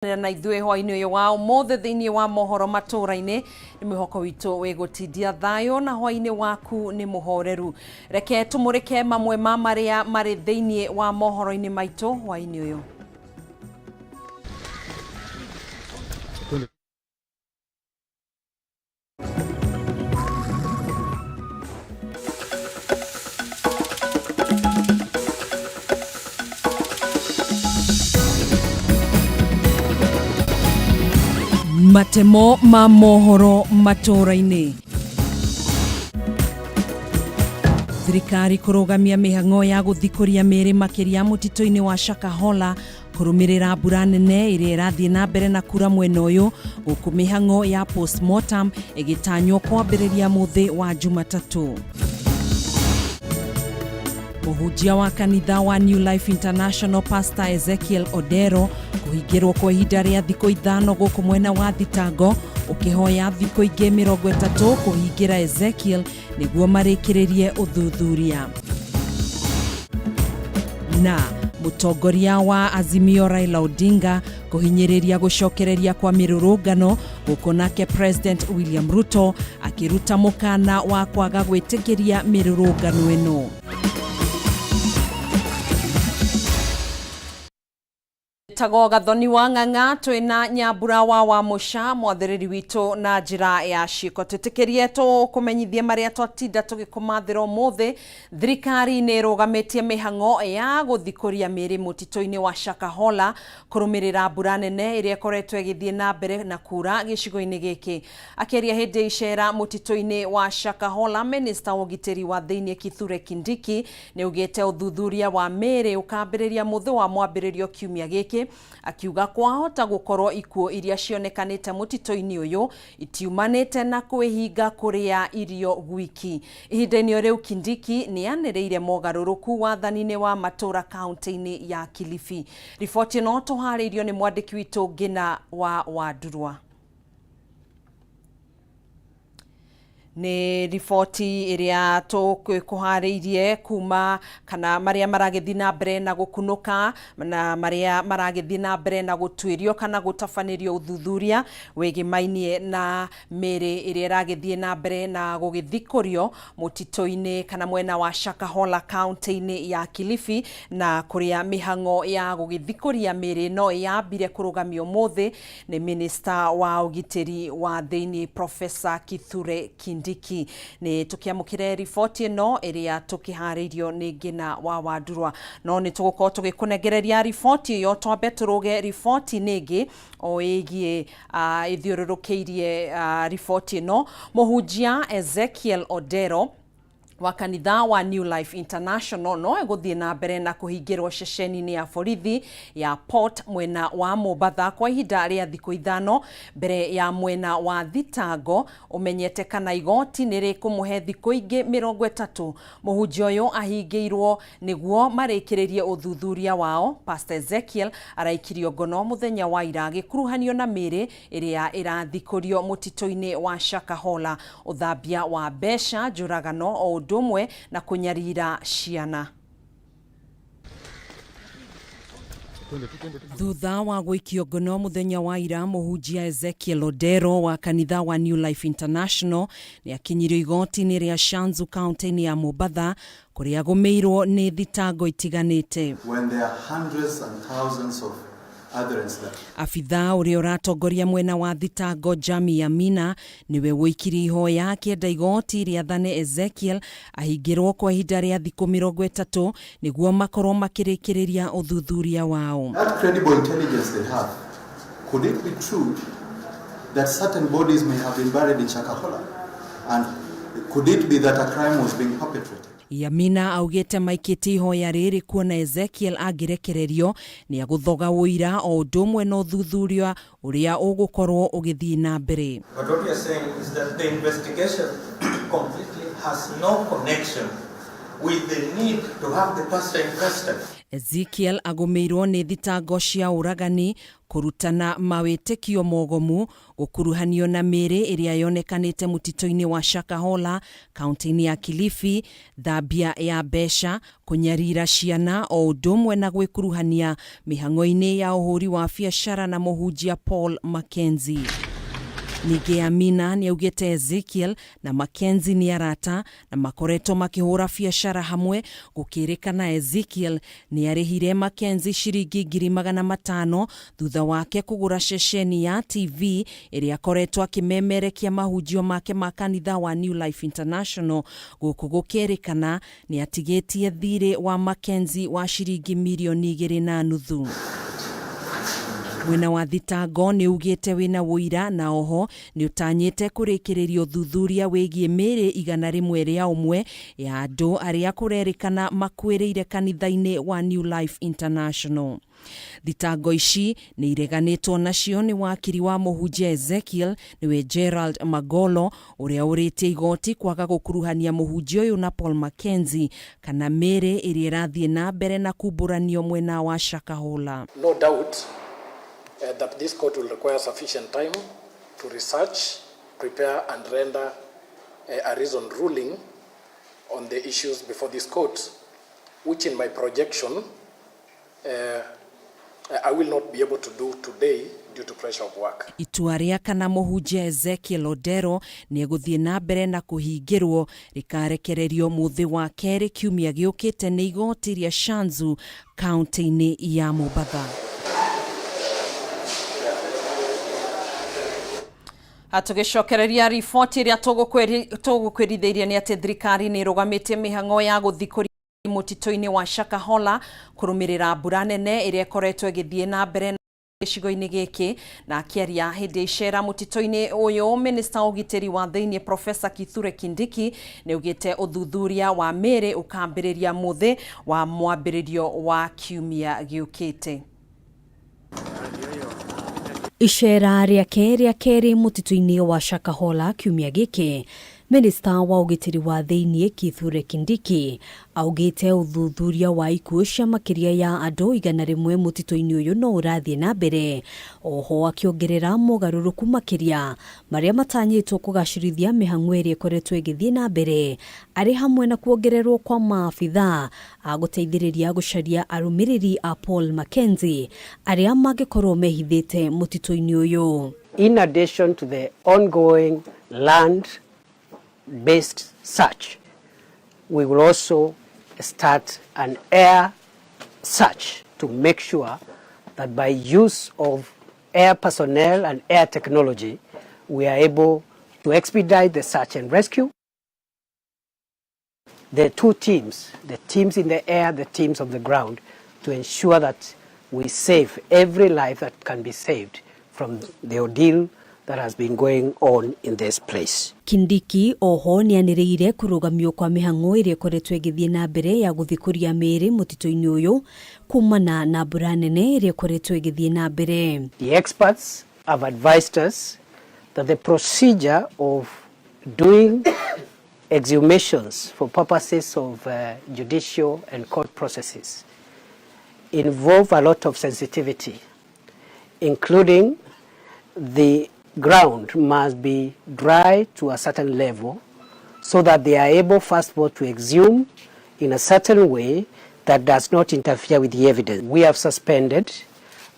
Na ithuĩ hwainĩ ũyũ wa ũmũthĩ thĩinĩ wa mohoro matũũra-inĩ nĩ mwĩhoko witũ wĩ gũtindia thayũ na hwainĩ waku nĩ mũhoreru. Reke tũmũrĩke mamwe ma marĩa marĩ thĩinĩ wa mohoro-inĩ maitũ hwainĩ ũyũ. Matemo ma mohoro matũũra-inĩ. Thirikari kũrũgamia mĩhang'o ya gũthikũria mĩĩrĩ makĩria mũtitũ-inĩ wa Shakahola kũrũmĩrĩra mbura nene ĩrĩa ĩrathiĩ na mbere na kura mwena ũyũ, gũkũ mĩhang'o ya postmortem ĩgĩtanywo kwambĩrĩria mũthĩ wa Jumatatũ. Mũhunjia wa kanitha wa New Life International Pastor Ezekiel Odero kũhingĩrwo kwa ihinda rĩa thikũ 5 gũkũ mwena wa Thitango, ũkĩhoya thikũ ingĩ 30 kũhingĩra Ezekiel nĩguo marĩkĩrĩrie ũthuthuria. Na mũtongoria wa Azimio Raila Odinga kũhinyĩrĩria gũcokereria kwa mĩrũrũngano, gũkũ nake President William Ruto akĩruta mũkana wa kwaga gwĩtĩkĩria mĩrũrũngano ĩno. Tago Gathoni wa Ng'ang'a twĩna Nyambura wa Wamũca mwathĩrĩri witũ na njĩra ya ciĩko. Twĩtĩkĩrie tũkũmenyithie marĩa twatinda tũgĩkũmathĩra ũmũthĩ. Thirikari nĩ ĩrũgamĩtie mĩhang'o ya gũthikũria mĩĩrĩ mũtitũ-inĩ wa Shakahola kũrũmĩrĩra mbura nene ĩrĩa ĩkoretwo ĩgĩthiĩ na mbere na kura gĩcigo-inĩ gĩkĩ. Akĩaria hĩndĩ ya icera mũtitũ-inĩ wa Shakahola, Minista wa ũgitĩri wa thĩinĩ Kithure Kindiki nĩaugĩte ũthuthuria wa mĩĩrĩ ũkambĩrĩria mũthĩ wa mwambĩrĩrio kiumia gĩkĩ, akiuga kwahota gũkorwo ikuũ iria cionekanĩte mũtitũ-inĩ ũyũ itiumanĩte na kwĩhinga kũrĩa irio gwiki. Ihinda-inĩ o rĩu Kindiki nĩanĩrĩire mogarũrũku wathani-inĩ wa matũra kaunti-inĩ ya Kilifi. Riboti ĩno tũharĩirio nĩ mwandĩki witũ Ngĩna wa Wandurwa. Nĩ riboti ĩrĩa tũkũharĩirie kuma kana marĩa maragĩthiĩ na mbere na gũkunũka na marĩa maragĩthiĩ na mbere na gũtuĩrio kana gũtabanĩrio ũthuthuria wĩgĩmainie na mĩĩrĩ ĩrĩa ĩragĩthiĩ na mbere na gũgĩthikũrio mũtitũ-inĩ kana mwena wa Shakahola kaunti-inĩ ya Kilifi, na kũrĩa mĩhang'o ya gũgĩthikũria mĩĩrĩ ĩno yambire kũrũgamio ũmũthĩ nĩ minista wa ũgitĩri wa thĩinĩ Professor Kithure Kindiki. Nĩ tũkĩamũkĩre riboti ĩno ĩrĩa tũkĩharĩirio nĩ Ngĩna wa Wandurwa, no nĩ tũgũkorwo tũgĩkũnengereria riboti ĩyo. Twambe tũrũge riboti-inĩ ĩngĩ o ĩgiĩ ĩthiũrũrũkĩirie riboti ĩno. Mũhunjia Ezekiel Odero wa kanitha wa New Life International no egũthiĩ na mbere na kũhingĩrwo ceceni-inĩ ya borithi ya Port mwena wa Mombatha kwa ihinda rĩa thikũ 5 mbere ya mwena wa thitango ũmenyete kana igoti nĩ rĩkũmũhe thikũ ingĩ 30. Mũhunjia ũyũ ahingĩirwo nĩguo marĩkĩrĩrie ũthuthuria wao. Pastor Ezekiel araikirio ngono mũthenya wa ira agĩkuruhanio na mĩĩrĩ ĩrĩa ĩrathikũrio mũtitũ-inĩ wa Shakahola, ũthambia wa mbeca, njũragano o ũndũ ũmwe na kũnyarira ciana. Thutha wa gũikio ngono mũthenya wa ira, mũhunjia Ezekiel Odero wa kanitha wa New Life International nĩ akinyirio igoti-inĩ rĩa Shanzu kaunti-inĩ ya Mombatha kũrĩa agũmĩirwo nĩ thitango itiganĩte. When there are hundreds and thousands of Abithaa ũrĩa ũratongoria mwena wa thitango Jami Amina nĩwe ũikirie ihoya akĩenda igoti rĩathane Ezekiel ahingĩrwo kwa ihinda rĩa thikũ 30 nĩguo makorwo makĩrĩkĩrĩria ũthuthuria wao. That credible intelligence they have, could it be true that certain bodies may have been buried in Shakahola? And could it be that a crime was being perpetrated? Yamina augĩte maikĩtie ihoya rĩrĩ kuona Ezekiel angĩrekererio nĩ agũthoga ũira o ũndũ ũmwe na ũthuthuria ũrĩa ũgũkorwo ũgĩthiĩ na mbere. But what we are saying is that the investigation completely has no connection with the need to have the pastor in custody. Ezekiel agũmĩirwo nĩ thitango cia ũragani, kũrutana mawĩtĩkio mogomu, gũkuruhanio na mĩĩrĩ ĩrĩa yonekanĩte mũtitũ-inĩ wa Shakahola kaunti-inĩ ya Kilifi, thambia ya mbeca, kũnyarira ciana o ũndũ ũmwe na gwĩkuruhania mĩhang'o-inĩ ya ũhũri wa biacara na mũhunjia Paul Mackenzie. Ningĩ Amina nĩaugĩte Ezekiel na Mackenzie nĩ arata na makoretwo makĩhũra biacara hamwe, gũkĩrĩkana Ezekiel nĩarĩhire Mackenzie ciringi 500,000 thutha wake kũgũra ceceni ya TV ĩrĩa akoretwo akĩmemerekia mahunjio make ma kanitha wa New Life International. Gũkũ gũkĩrĩkana nĩatigĩtie thirĩ wa Mackenzie wa ciringi 2.5 mirioni. Mwena wa thitango nĩ ugĩte wĩna ũira na oho nĩ ũtanyĩte kũrĩkĩrĩria ũthuthuria wĩgiĩ mĩĩrĩ 101 ya andũ arĩa kũrerĩkana makuĩrĩire kanitha-inĩ wa New Life International. Thitango ici nĩ ireganĩtwo nacio nĩ wakiri wa mũhunjia Ezekiel nĩwe Gerald Magolo, ũrĩa ũrĩtie igoti kwaga gũkuruhania mũhunjia ũyũ na Paul Mackenzie kana mĩĩrĩ ĩrĩa ĩrathiĩ na mbere na kumbũranio mwena wa Shakahola. No doubt that this court will require sufficient time to research, prepare and render a reasoned ruling on the issues before this court, which in my projection I will not be able to do today due to pressure of work. Itua rĩa kana mũhunjia Ezekiel Odero nĩ egũthiĩ na mbere na kũhingĩrwo rĩkarekererio mũthĩ wa kerĩ kiumia gĩũkĩte nĩ igoti rĩa Shanzu kaunti-inĩ ya Mombatha. Tũgĩcokereria riboti ĩrĩa tũgũkwĩrithĩirie nĩ atĩ thirikari nĩ ĩrũgamĩtie mĩhang'o ya gũthikũria mũtitũ-inĩ wa Shakahola kũrũmĩrĩra mbura nene ĩrĩa ĩkoretwo ĩgĩthiĩ na mbere gĩcigo-inĩ gĩkĩ. Na akĩaria hĩndĩ ya icera mũtitũ-inĩ ũyũ, minista wa ũgitĩri wa thĩinĩ Profesa Kithure Kindiki nĩ augĩte ũthuthuria wa mĩĩrĩ ũkambĩrĩria mũthĩ wa mwambĩrĩrio wa kiumia gĩũkĩte. Icera rĩake rĩa kerĩ mũtitũ-inĩ wa Shakahola kiumia gĩkĩ, minista wa ũgitĩri wa thĩinĩ Kithure Kindiki augĩte ũthuthuria wa ikuũ cia makĩria ya andũ 100 mũtitũ-inĩ ũyũ no ũrathiĩ na mbere, oho akĩongerera mogarũrũku makĩria marĩa matanyĩtwo kũgacĩrithia mĩhang'o ĩrĩa ĩkoretwo ĩgĩthiĩ na mbere, arĩ hamwe na kuongererwo kwa maabitha a gũteithĩrĩria gũcaria arũmĩrĩri a Paul Mackenzie arĩa mangĩkorwo mehithĩte mũtitũ-inĩ ũyũ. In addition to the ongoing land-based search, we will also start an air search to make sure that by use of air personnel and air technology, we are able to expedite the search and rescue. The two teams, the teams in the air, the teams on the ground, to ensure that we save every life that can be saved from the ordeal that has been going on in this place. Kindiki oho nĩanĩrĩire kũrũgamio kwa mĩhang'o ĩrĩa ĩkoretwo ĩgĩthiĩ na mbere ya gũthikũria mĩĩrĩ mũtitũ-inĩ ũyũ kumana na mbura nene ĩrĩa ĩkoretwo ĩgĩthiĩ na mbere. The experts have advised us that the procedure of doing exhumations for purposes of judicial and court processes involve a lot of sensitivity, including the ground must be dry to a certain level so that they are able, first of all, to exhume in a certain way that does not interfere with the evidence. We have suspended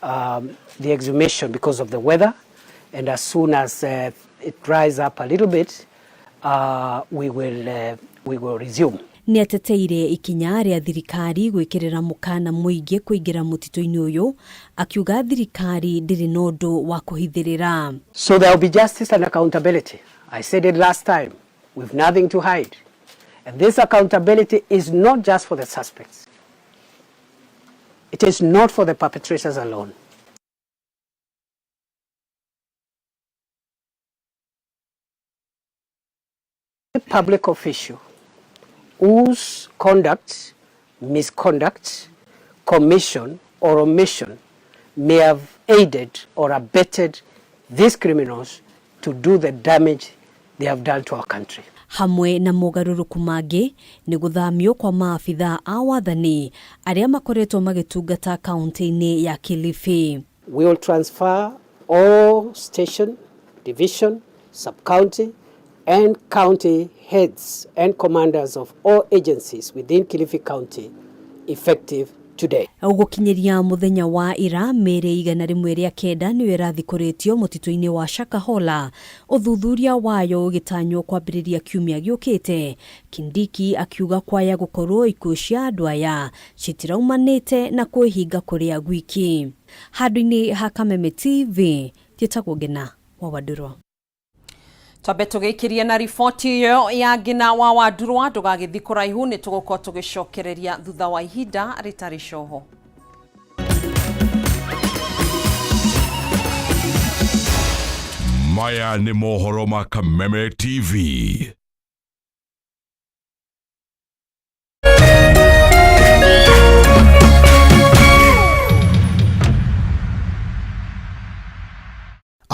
the exhumation because of the weather, and as soon as it dries up a little bit, we will resume. Nĩ ateteire ikinya rĩa thirikari gwĩkĩrĩra mũkana mũingĩ kũingĩra mũtitũ-inĩ ũyũ, akiuga thirikari ndĩrĩ na ũndũ wa kũhithĩrĩra. So there will be justice and accountability. I said it last time, we've nothing to hide. And this accountability is not just for the suspects. It is not for the perpetrators alone. The public official whose conduct, misconduct, commission or omission may have aided or abetted these criminals to do the damage they have done to our country. Hamwe na mogarũrũku mangĩ nĩ gũthamio kwa maabithaa a wathani arĩa makoretwo magĩtungata kaunti-inĩ ya Kilifi. We will transfer all station, division, sub-county and county heads and commanders of all agencies within Kilifi County effective today. Gũkinyĩria mũthenya wa ira mĩĩrĩ 109 nĩyo ĩrathikũrĩtio mũtitũ-inĩ wa Shakahola, ũthuthuria wayo ũgĩtanywo kwambĩrĩria kiumia gĩũkĩte. Kindiki akiuga kwaya gũkorwo ikuũ cia andũ aya citiraumanĩte na kwĩhinga kũrĩa gwiki. Handũ-inĩ ha Kameme TV, njĩtagwo Ngina wa Wandũrwa. Twambe tũgĩikirie na riboti ĩyo ya Ngina wa Wandurwa, ndũgagĩthiĩ kũraihu, nĩ tũgũkorwo tũgĩcokereria thutha wa ihinda rĩtarĩ coho. Maya nĩ mohoro ma Kameme TV.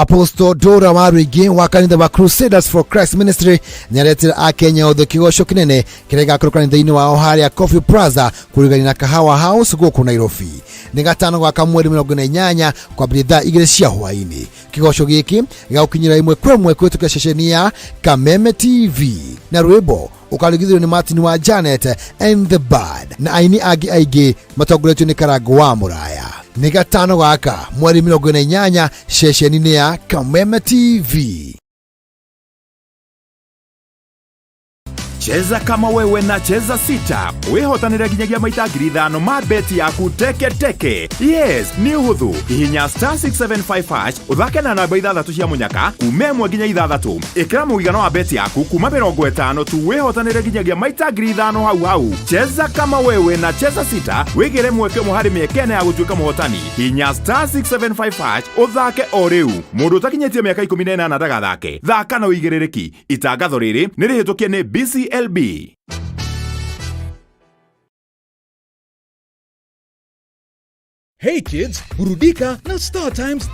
Apostle Dora Waruingi wa kanitha wa Crusaders for Christ Ministry nĩaretire akenya othe kĩgoco kĩnene kĩrĩa gĩgakorwo kanitha-inĩ wao harĩa Coffee Plaza kũrigania na Kahawa House gũkũ Nairobi. Nĩ gatano gwa kamweri 48 kwambĩrĩria thaa 2 cia hwaĩ-inĩ. Kĩgoco gĩkĩ gĩgagũkinyĩra ĩmwe kwa ĩmwe kũhĩtũkĩra ceceni ya Kameme TV na rwĩmbo ũkarigithĩrio nĩ Martin wa Janet and the Band na aini angĩ aingĩ matongoretio nĩ Karango wa Mũraya. Nĩ gatano gaka mweri 48 ceceni-inĩ ya Kameme TV. Cheza kama wewe na Cheza Sita wihotanire nginyagia maita 5,000 ma beti yaku teke teke. Yes, nĩ ũhũthũ. Hihinya star 675 hash ũthake na namba 6 cia mũnyaka kuma 1 nginya 6. Ĩkĩra mũigana wa beti yaku kuma 50 tu wihotanire nginyagia maita 5,000 hau hau. Cheza kama wewe na Cheza Sita wĩgĩre mweke ũmwe harĩ mĩeke ĩna ya gũtuĩka mũhotani. Hihinya star 675 hash ũthake o rĩu. Mũndũ ũtakinyĩtie mĩaka 18 ndagathake. Thaka na ũigĩrĩrĩki. Itangatho rĩrĩ nĩ rĩhĩtũkie nĩ BCLB. Hey kids, burudika na Star Times.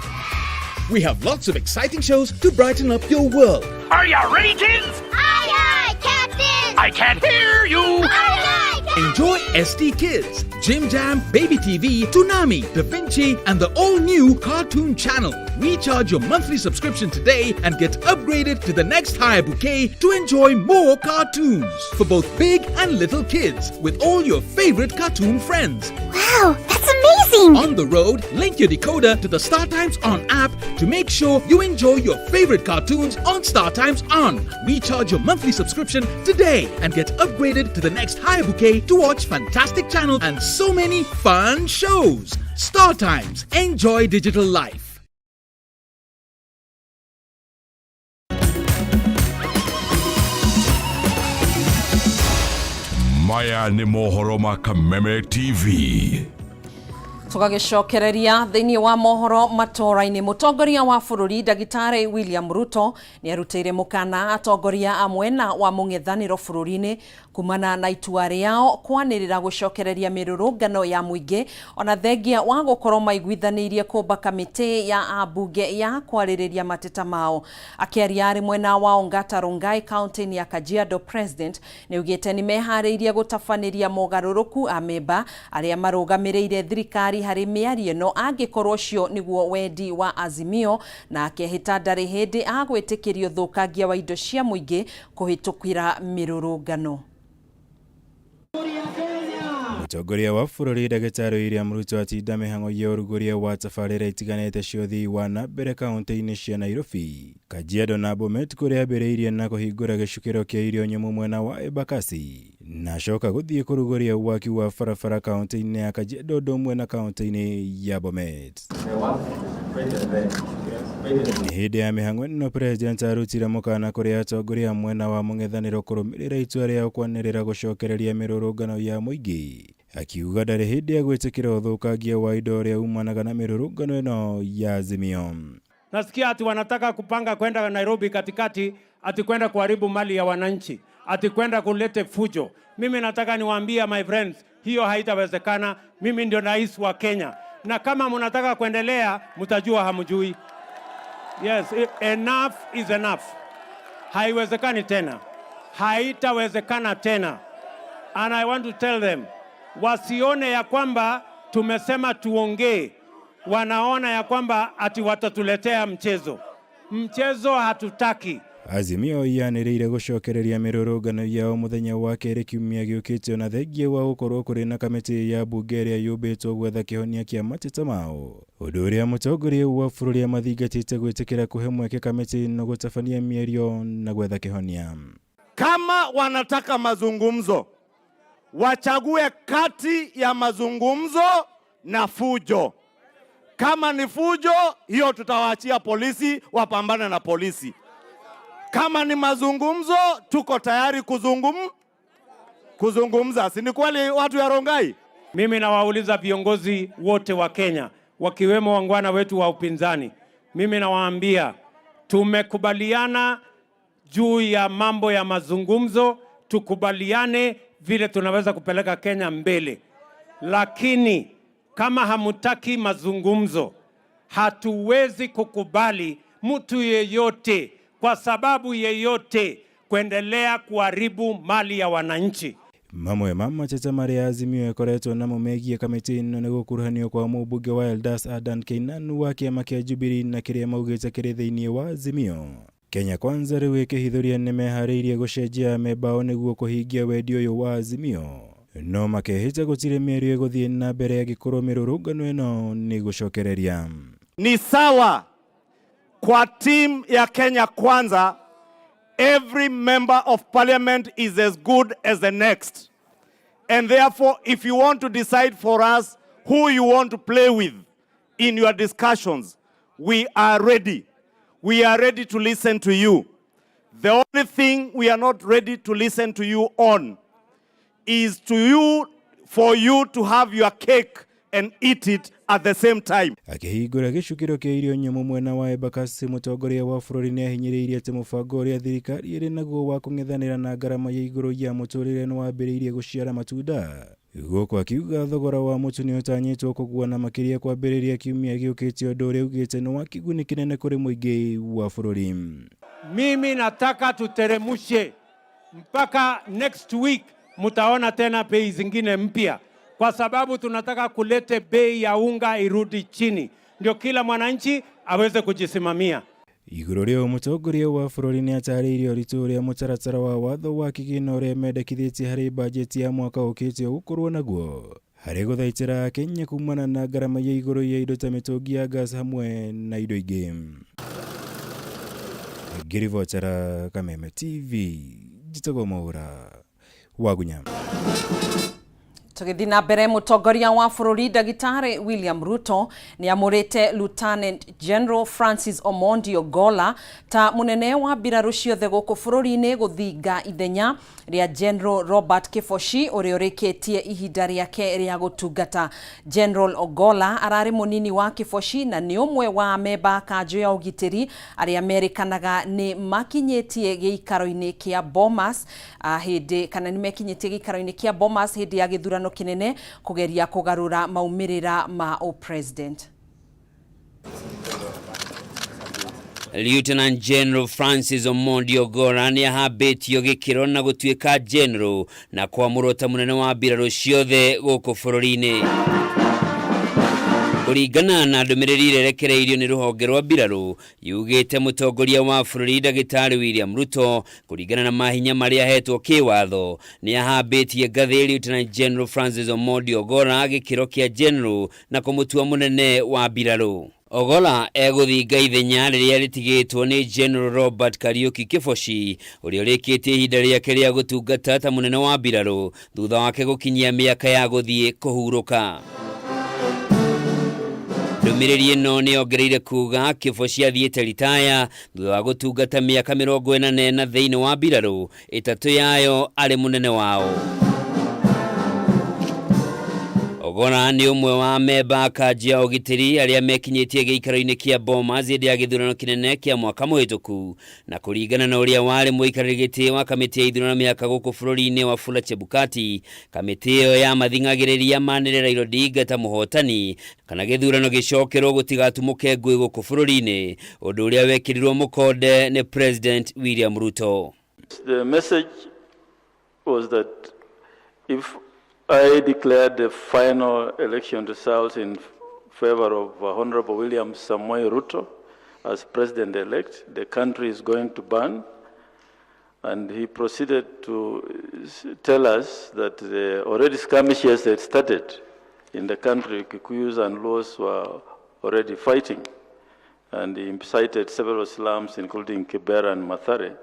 We have lots of exciting shows to brighten up your world. Are you ready, kids? Aye, aye, Captain! I can't hear you! Aye, aye, Captain! Enjoy SD Kids, Jim Jam, Baby TV, Toonami, Da Vinci, and the all-new Cartoon Channel. Recharge your monthly subscription today and get upgraded to the next higher bouquet to enjoy more cartoons for both big and little kids with all your favorite cartoon friends. Wow, that's amazing! On the road, link your decoder to the Star Times On app to make sure you enjoy your favorite cartoons on Star Times On. Recharge your monthly subscription today and get upgraded to the next higher bouquet to watch fantastic channels and so many fun shows. Star Times, enjoy digital life. Maya nĩ mohoro ma Kameme TV. Tũgagĩcokereria thĩinĩ wa mohoro matũra-inĩ. Mũtongoria wa bũrũri Ndagĩtarĩ William Ruto nĩarutĩire mũkana atongoria a mwena wa mũng'ethanĩro bũrũri-inĩ kumana na itua rĩao kwanĩrĩra gũcokereria mĩrũrũngano ya mũingĩ ona thengia wa gũkorwo maiguithanĩirie kũmba kamĩtĩ ya ambunge ya kwarĩrĩria mateta mao. Akĩaria arĩ mwena wa Ongata Rongai kaunti-inĩ ya Kajiado, President nĩaugĩte nĩmeharĩirie gũtabanĩria mogarũrũku amemba arĩa marũgamĩrĩire thirikari harĩ mĩario ĩno angĩkorwo ũcio nĩguo wendi wa Azimio, na akehĩta ndarĩ hĩndĩ agwĩtĩkĩria ũthũkangia wa indo cia mũingĩ kũhĩtũkĩra mĩrũrũngano. Mũtongoria wa bũrũri Ndagĩtarĩ William Ruto atinda mĩhang'o ya ũrugũria wa tabarĩra itiganĩte cia ũthii wa na mbere kaunti-inĩ cia Nairobi, Kajiado na Bomet kũrĩa ambĩrĩirie na kũhingũra gĩcukĩro kĩa irio nyũmũ mwena wa Embakasi na acoka gũthiĩ kũrugũria waki wa barabara kaunti-inĩ ya Kajiado ũndũ ũmwe na kaunti-inĩ ya Bomet. Nĩ hĩndĩ ya mĩhang'o ĩno President arutire mũkana kũrĩ atongoria a mwena wa mũng'ethanĩro kũrũmĩrĩra itua rĩao kwanĩrĩra gũcokereria mĩrũrũngano ya mũingĩ, akiuga ndarĩ hĩndĩ agwĩtĩkĩra ũthũkangia wa indo ũrĩa umanaga na mĩrũrũngano ĩno ya Azimio. Nasikia ati wanataka kupanga kwenda Nairobi katikati, ati kwenda kuharibu mali ya wananchi, ati kwenda kulete fujo. Mimi nataka niwaambie my friends, hiyo haitawezekana. Mimi ndio rais wa Kenya, na kama mnataka kuendelea mtajua hamjui. Yes, enough is enough. Haiwezekani tena. Haitawezekana tena. And I want to tell them, wasione ya kwamba tumesema tuongee, wanaona ya kwamba ati watatuletea mchezo. Mchezo hatutaki. Azimio yanĩrĩire gũcokereria mĩrũrũngano yao mũthenya wa kerĩ kiumia gĩũkĩte ona thengia wa gũkorwo kũrĩ na kamĩtĩ ya mbunge ĩrĩa yũmbĩtwo gwetha kĩhonia kĩa mateta mao, ũndũ ũrĩa mũtongoria wa bũrũri amathingatĩte gwĩtĩkĩra kũhe mweke kamĩtĩ ĩno gũtabania mĩario na gwetha kĩhonia. Kama wanataka mazungumzo, wachague kati ya mazungumzo na fujo. Kama ni fujo, hiyo tutawaachia polisi wapambane na polisi. Kama ni mazungumzo, tuko tayari kuzungumza. Si ni kweli watu ya Rongai? Mimi nawauliza viongozi wote wa Kenya, wakiwemo wangwana wetu wa upinzani, mimi nawaambia tumekubaliana juu ya mambo ya mazungumzo, tukubaliane vile tunaweza kupeleka Kenya mbele, lakini kama hamutaki mazungumzo, hatuwezi kukubali mtu yeyote kwa sababu yeyote kuendelea kuharibu mali ya wananchi. Mamwe ma mateta marĩa Azimio ĩkoretwo namo megiĩ kamĩtĩ ĩno nĩ gũkuruhanio kwa mũmbunge wa Eldas Adan Keynan wa kĩama kĩa Jubilee na kĩrĩa maugĩte kĩrĩ thĩinĩ wa Azimio. Kenya Kwanza rĩu ĩkĩhithũria nĩmeharĩirie gũcenjia amemba ao nĩguo kũhingia wendi ũyũ wa Azimio, no makehĩta gũtirĩ mĩario ĩgũthiĩ na mbere angĩkorwo mĩrũrũngano ĩno nĩ gũcokereria. Ni sawa kwa team ya Kenya Kwanza, every member of parliament is as good as the next. And therefore, if you want to decide for us who you want to play with in your discussions, we are ready. We are ready to listen to you. The only thing we are not ready to listen to you on is for you to have your cake and eat it at the same time. Akĩhingũra gĩcukĩro kĩa irio nyũmũ mwena wa Embakasi, mũtongoria wa bũrũri nĩahinyĩrĩirie atĩ mũbango ũrĩa thirikari ĩrĩ naguo wa kũng'ethanĩra na ngarama ya igũrũ ya mũtũrĩre nĩwambĩrĩirie gũciara matunda. Gũkũ akiuga thogora wa mũtu nĩũtanyĩtwo kũgũa na makĩria kwambĩrĩria kiumia gĩũkĩte, ũndũ ũrĩa augĩte nĩ wa kĩguni kĩnene kũrĩ mũingĩ wa bũrũri. Mimi nataka tuteremushe mpaka next week, mutaona tena bei zingine mpya, kwa sababu tunataka kulete bei ya unga irudi chini, ndio kila mwananchi aweze kujisimamia. Igũrũ rĩa mũtongoria wa bũrũri nĩatarĩirie ũritũ ũrĩa mũtaratara wa watho wa kĩgĩna ũrĩa mendekithĩtie harĩ bajeti ya mwaka ũkĩte ũgũkorwo naguo harĩ gũthaitĩra Kenya kumana na ngarama ya igũrũ ya indo ta mĩtũngi ya gas hamwe na indo ingĩ. Ngĩribotera Kameme TV, njĩtagwo Mwaũra Wagunya. Tũgĩthiĩ na mbere, mũtongoria wa bũrũri ndagĩtarĩ William Ruto nĩ amũrĩte Lieutenant General Francis Omondi Ogolla ta mũnene wa mbirarũ ciothe gũkũ bũrũri-inĩ gũthinga ithenya rĩa General Robert Kibochi ũrĩa ũrĩkĩtie ihinda rĩake rĩa gũtungata. General Ogolla ararĩ mũnini wa Kibochi na nĩ ũmwe wa amemba a kanjũ ya ũgitĩri arĩa merĩkanaga nĩ makinyĩtie gĩikaro-inĩ kĩa Bomas hĩndĩ kana nĩ mekinyĩtie gĩikaro-inĩ kĩa Bomas hĩndĩ ya gĩthurano kĩnene kũgeria kũgarũra maumĩrĩra ma ũpresident. Lieutenant General Francis Omondi Ogolla nĩ ahambĩtio gĩkĩro na gũtuĩka general na kwamũrwo ta mũnene wa mbirarũ ciothe gũkũ bũrũri-inĩ. Kũringana na ndũmĩrĩri ĩrĩa ĩrekereirio nĩ rũhonge rwa mbirarũ yugĩte mũtongoria wa bũrũri ndagĩtarĩ William Ruto kũringana na mahinya marĩa ahetwo kĩwatho nĩ ahambĩtie ngathĩ Lieutenant General Francis Omondi Ogolla gĩkĩro kĩa general na kũmũtua mũnene wa mbirarũ. Ogolla egũthinga ithenya rĩrĩa rĩtigĩtwo nĩ General Robert Kariuki Kibochi ũrĩa ũrĩkĩtie ihinda rĩake rĩa gũtungata ta mũnene wa mbirarũ thutha wake gũkinyia mĩaka ya gũthiĩ kũhurũka. Ndũmĩrĩri ĩno nĩ yongereire kuga Kibochi athiĩte ritaya thutha wa gũtungata mĩaka 44 thĩinĩ wa mbirarũ, 3 yayo arĩ mũnene wao. Ogolla nĩ ũmwe wa amemba a kanjũ ya ũgitĩri arĩa mekinyĩtie gĩikaro-inĩ kĩa Bomas hĩndĩ ya gĩthurano kĩnene kĩa mwaka mũhĩtũku, na kũringana na ũrĩa warĩ mũikarĩri gĩtĩ wa kamĩtĩ ya ithurano mĩaka gũkũ bũrũri-inĩ Wafula Chebukati, kamĩtĩ ĩyo yamathing'agĩrĩria manĩrĩre Raila Odinga ta mũhotani kana gĩthurano gĩcokerwo gũtigatumũke ngũĩ gũkũ bũrũri-inĩ, ũndũ ũrĩa wekĩrirwo mũkonde nĩ President William Ruto. The message was that if I declared the final election results in favor of Honorable William Samoei Ruto as president-elect, the country is going to burn. And he proceeded to tell us that the already skirmishes had started in the country. Kikuyus and Luos were already fighting. And he cited several slums, including Kibera and Mathare,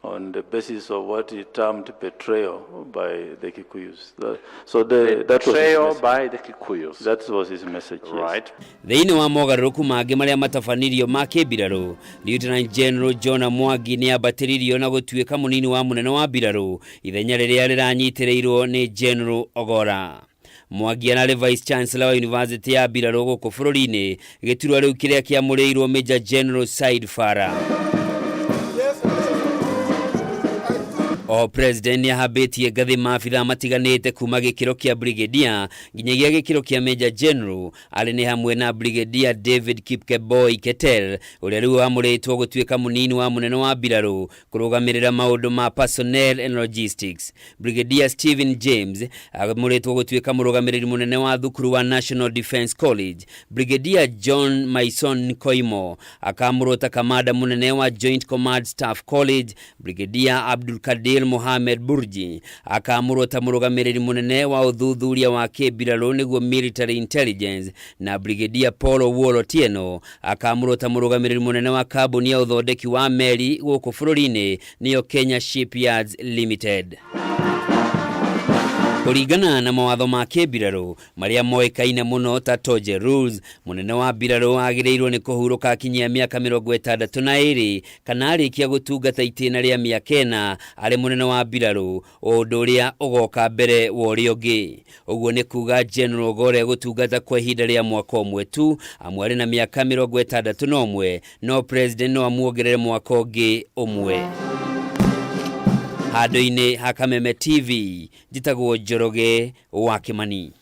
on the basis of what he termed betrayal by the Kikuyus. So that was his Betrayal message. by the Kikuyus. That was his message, yes. Right. Thĩinĩ wa mogarũrũku mangĩ marĩa matabanirio ma kĩmbirarũ, Lieutenant General John Mwangi nĩ ambatĩririo na gũtuĩka mũnini wa mũnene wa mbirarũ ithenya rĩrĩa rĩranyitĩrĩirwo nĩ General Ogora. Mwangi ararĩ Vice Chancellor wa University ya mbirarũ gũkũ bũrũri-inĩ, gĩturwa rĩu kĩrĩa kĩamũrĩirwo Major General Said Farah. O president nĩ ahambĩtie ngathĩ maabithaa matiganĩte kuma gĩkĩro kĩa brigadier nginyagia gĩkĩro kĩa major general, arĩ nĩ hamwe na Brigadier David Kipkemboi Keter ũrĩa rĩu wamũrĩtwo gũtuĩka mũnini wa mũnene wa mbirarũ kũrũgamĩrĩra maũndũ ma personnel and logistics. Brigadier Stephen James amũrĩtwo gũtuĩka mũrũgamĩrĩri mũnene wa thukuru wa National Defence College. Brigadier John Maison Koimo akamũrwo ta kamanda mũnene wa Joint Command Staff College. Brigadier Abdul Kadir Mohamed Burji akamũrwo ta mũrũgamĩrĩri mũnene wa ũthuthuria wa kĩmbirarũ nĩguo military intelligence, na Brigadier Paul Owuor Otieno akamũrwo ta mũrũgamĩrĩri mũnene wa kambuni ya ũthondeki wa meri gũkũ bũrũri-inĩ nĩyo Kenya Shipyards Limited. Kũringana na mawatho ma kĩmbirarũ marĩa moĩkaine mũno ta Toje Rules, mũnene wa mbirarũ agĩrĩirwo nĩ kũhurũka akinyia mĩaka 62 kana arĩkia gũtungata itĩna rĩa mĩaka 4 arĩ mũnene wa mbirarũ, ũndũ ũrĩa ũgoka mbere wa ũrĩa ũngĩ. Ũguo nĩ kuga General Gore gũtungata kwa ihinda rĩa mwaka ũmwe tu, amu arĩ na mĩaka 61, no president no amuongerere mwaka ũngĩ ũmwe. Handũ-inĩ ha Kameme TV, njĩtagwo Njoroge wa Kimani.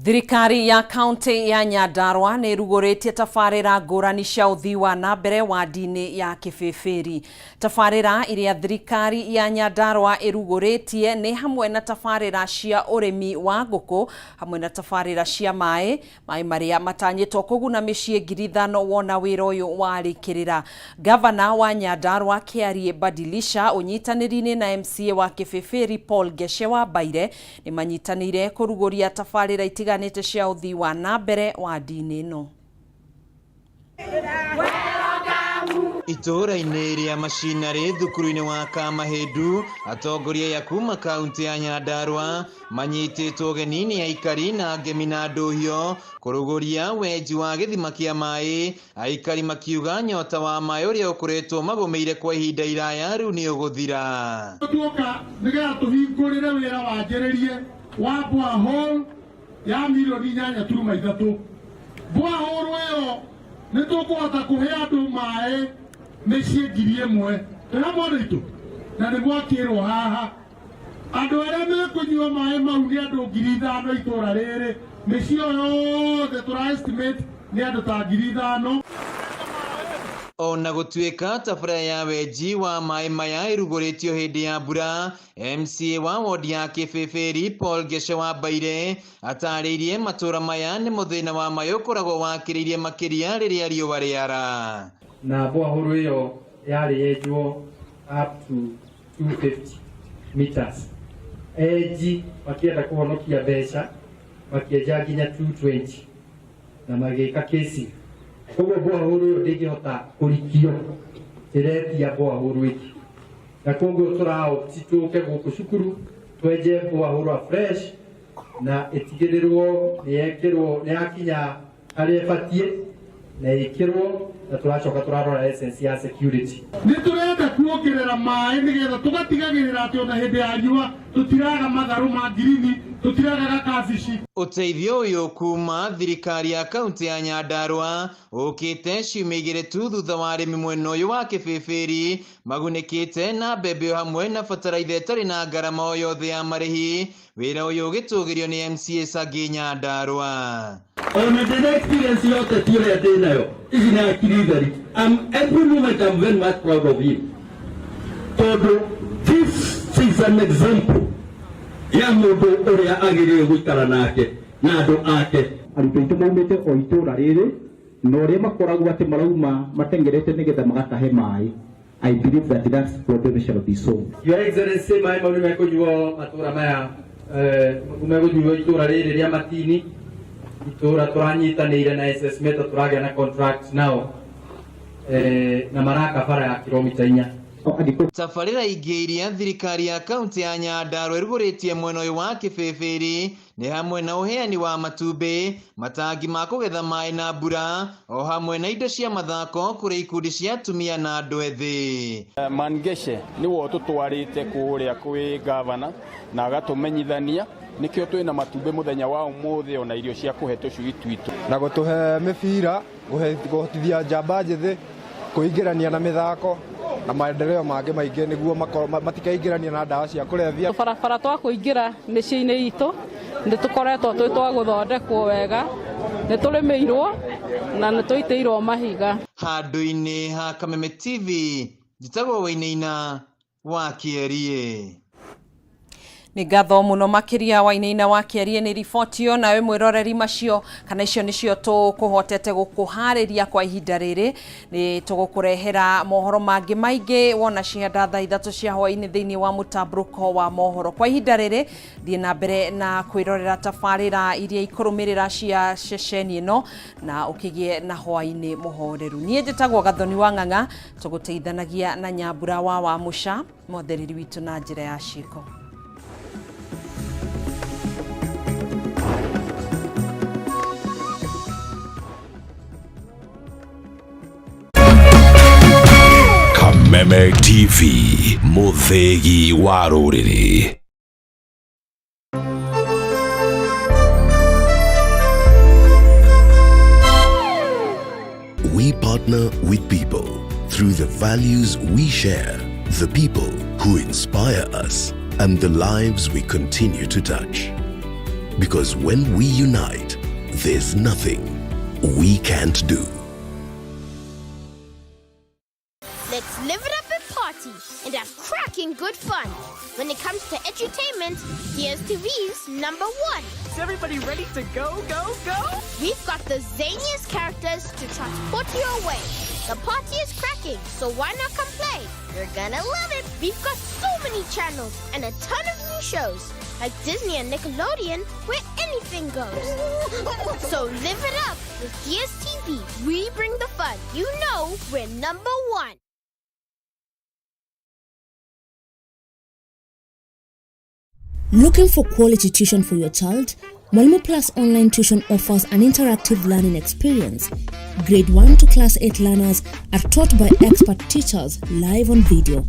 Thirikari ya kaunti ya Nyandarua nĩ ĩrugũrĩtie tabarĩra ngũrani cia ũthii wa na mbere wadi-inĩ ya Kĩbĩbĩri. Tabarĩra iria thirikari ya Nyandarua ĩrugũrĩtie nĩ hamwe na tabarĩra cia ũrĩmi wa ngũkũ hamwe na tabarĩra cia maĩ, maĩ marĩa matanyĩtwo kũguna mĩciĩ 5,000 wona wĩra ũyũ warĩkĩrĩra. Gavana wa Nyandarua Kĩarie Badilisha ũnyitanĩri-inĩ na MCA wa Kĩbĩbĩri Paul Geshe wa Mbaire nĩ manyitanĩire kũrugũria tabarĩra itiganĩte cia ũthii wa na mbere wadi-inĩ ĩno. Itũũra-inĩ rĩa Macinarĩ thukuru-inĩ wa Kamahĩndu, atongoria ya kuma kaunti ya Nyandarua manyitĩtwo ũgeni nĩ aikari na ngemi na ndũhio kũrugũria wenji wa gĩthima kĩa maĩ, aikari makiuga nyota wa maĩ ũrĩa ũkoretwo magũmĩire kwa ihinda iraya rĩu nĩ ũgũthira. Tuoka nĩgetha tũhingũrĩre wĩra wanjĩrĩrie wa borehole ya milioni 8.3. Borehole ĩyo nĩ tũkũhota kũhe andũ maĩ mĩciĩ 1,000. Twĩna mwana witũ na nĩ mwakĩrwo haha. Andũ arĩa mekũnyua maĩ mau nĩ andũ 5,000 itũũra rĩrĩ. Mĩciĩ ĩyo yothe tũra estimate nĩ andũ ta 5,000. Ona gũtuĩka tabarĩra ya wenji wa maĩ maya ĩrugũrĩtio hĩndĩ ya mbura, MCA wa wodi ya Kĩbĩbĩri Paul Geshe wa Mbaire atarĩirie matũũra maya nĩ mũthĩna wa maĩ ũkoragwo wakĩrĩirie makĩria rĩrĩa riũa rĩara. Na borehole ĩyo yarĩ yenjwo up to 250 meters. Enji makĩenda kũhonokia mbeca makĩenja nginya 220 na magĩka kesi. Koguo borehole ĩyo ndĩngĩhota kũrikio, ĩretia borehole ĩngĩ. Na koguo tũraopti tũke gũkũ cukuru twenje borehole fresh na ĩtigĩrĩrwo nĩ yekĩrwo nĩ yakinya harĩa ĩbatiĩ na ĩkĩrwo, na tũracoka tũrarora essence ya security. Nĩ tũrenda kuongerera maĩ nĩgetha tũgatigagĩrĩra atĩ ona hĩndĩ ya riũa tũtiraga matharũ ma ngirini, tũtiragaga kabici. Ũteithio ũyũ kuma thirikari ya kaunti ya Nyandarua ũkĩte ciumia igĩrĩ tu thutha wa arĩmi mwena ũyũ wa Kĩbĩbĩri magunĩkĩte na mbembe hamwe na bataraitha ĩtarĩ na ngarama o yothe ya marĩhi. Wĩra ũyũ ũgĩtũgĩrio nĩ MCA Sangĩ Nyandarua. Ona ndĩna experience yothe ti ũrĩa ndĩnayo, ici nĩ akiri theri. Every moment I'm very much proud of him. Tondu this is an example ya mundu uria agirire guikara nake na andu ake. Arutwo aitũ maumĩte o itũra rĩrĩ na ũrĩa makoragwo atĩ marauma matengerete nĩgetha magatahe maĩ. I believe that that problem shall be solved. Your Excellency, maĩ mau nĩ mekũnyuo matũra maya, mekũnyuo itũra rĩrĩ rĩa Matini, itũra tũranyitanĩire na SS Meta, tũragĩa na contract nao, na maraka bara ya kilomita 4. Tabarĩra ingĩ iria thirikari ya kaunti ya Nyandarua ĩrugũrĩtie mwena ũyũ wa Kĩbĩbĩri nĩ hamwe na ũheani wa matumbĩ, matangi ma kũgetha maĩ na mbura, o hamwe na indo cia mathako kũrĩ ikundi cia atumia na andũ ethĩ. Mangeshe nĩwe ũtũtwarĩte kũrĩa kwĩ gavana na agatũmenyithania nĩkĩo twĩna matumbĩ mũthenya wa ũmũthĩ ona irio cia kũhe tũcui twitũ. Na gũtũhe mĩbira, kũhotithia njamba njĩthĩ kũingĩrania na mĩthako na maendeleo mangĩ maingĩ nĩguo matikaingĩrania na ndawa cia kũrebia. Barabara twa kũingĩra mĩciĩ-inĩ itũ nĩ tũkoretwo twĩ twa gũthondekwo wega, nĩ tũrĩmĩirwo na nĩ tũitĩirwo mahiga. Handũ-inĩ ha Kameme TV, njĩtagwo Wainaina wa Kĩerie. Nĩ ngatho mũno makĩria Wainaina wa Kĩerie nĩ riboti ĩyo, nawe mwĩroreri macio kana icio nĩcio tũkũhotete gũkũharĩria kwa ihinda rĩrĩ. Nĩ tũgũkũrehera mohoro mangĩ maingĩ wona cihanda thaa 3 cia hwaĩ-inĩ thĩinĩ wa mũtambũrũko wa mohoro. Kwa ihinda rĩrĩ thiĩ na mbere na kwĩrorera tabarĩra iria ikũrũmĩrĩra cia ceceni ĩno na ũkĩgĩe na hwaĩ-inĩ mũhoreru. Niĩ njĩtagwo Gathoni wa Ng'ang'a, tũgũteithanagia na Nyambura wa Wamũca, mwathereri witũ na njĩra ya ciĩko. Kameme TV, mũthĩgi wa rũrĩrĩ. We partner with people through the values we share, the people who inspire us, and the lives we continue to touch. Because when we unite, there's nothing we can't do. Let's live it up and party and have cracking good fun. When it comes to edutainment, DSTV's number 1. Is everybody ready to go, go, go? We've got the zaniest characters to transport you away. The party is cracking, so why not come play? You're gonna love it. We've got so many channels and a ton of new shows, like Disney and Nickelodeon, where anything goes. So live it up with DSTV. We bring the fun. You know we're number 1. Looking for quality tuition for your child? Mwalimu Plus Online Tuition offers an interactive learning experience. Grade 1 to Class 8 learners are taught by expert teachers live on video.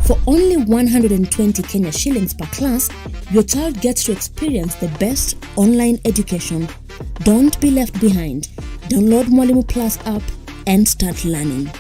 For only 120 Kenya shillings per class, your child gets to experience the best online education. Don't be left behind. Download Mwalimu Plus app and start learning.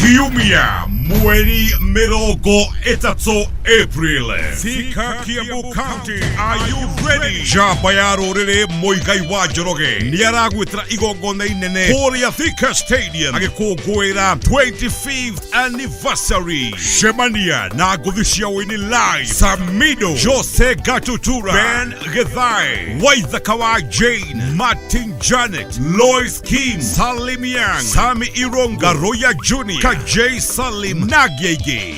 Kiumia mweri 30 April, Thika, Kiambu County. Are you ready? Njamba ya rũrĩrĩ Muigai wa Njoroge nĩaragwĩtĩra igongona inene kũrĩa Thika Stadium agĩkũngũĩra 25th anniversary. Cemania na ngũthi cia ũini live, Samido, Jose Gatutura, Ben Githae, Waithaka wa Jane, Martin Janet, Lois Kim, Salim Yang, Sami Ironga, Roya Junior, Kajay Salim na Gege.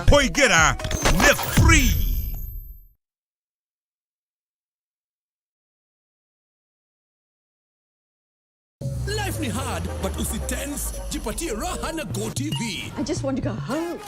Kũingĩra nĩ free. Life ni hard, but usitense, jipatie raha na GoTV. I just want to go home.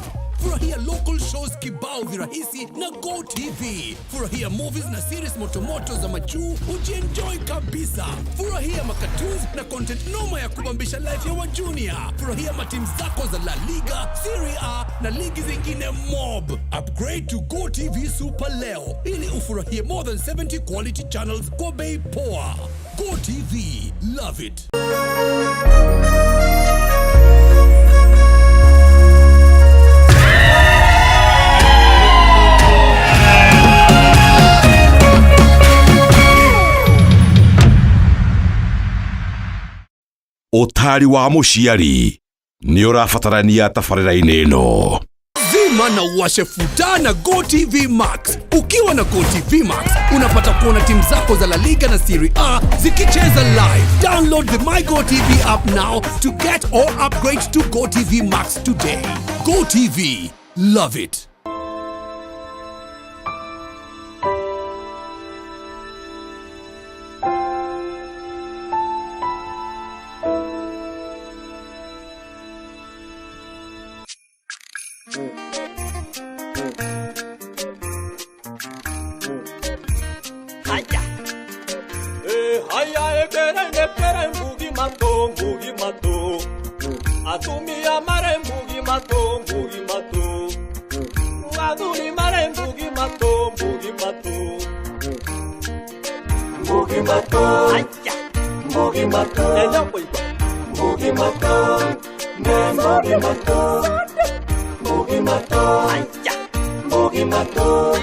Furahia local shows kibao virahisi na GoTV. Furahia movies na series motomoto za majuu, ujienjoy kabisa. Furahia makatoons na content noma ya kubambisha life ya wajunior. Furahia matimu zako za La Liga, Serie A na ligi zingine mob. Upgrade to GoTV Super leo ili ufurahie more than 70 quality channels kwa bei poa. GoTV, love it. Ũtaari wa mũciari nĩ ũrabatarania tabarĩra-inĩ ĩno. Zima na uwashe futa na GoTV Max. Ukiwa na GoTV Max, unapata kuona timu zako za La Liga na Serie A zikicheza live. Download the My GoTV app now to get or upgrade to GoTV Max today. GoTV, love it. Haya. Haya ekere nekere mbugi mato mbugi mato. Atumia mare mbugi mato mbugi mato. Aduri mare mbugi mato mbugi mato. Mbugi mato. Haya. Mbugi mato. Enya poiba. Mbugi mato. Ne mbugi mato. Mbugi mato. Haya. Mbugi mato.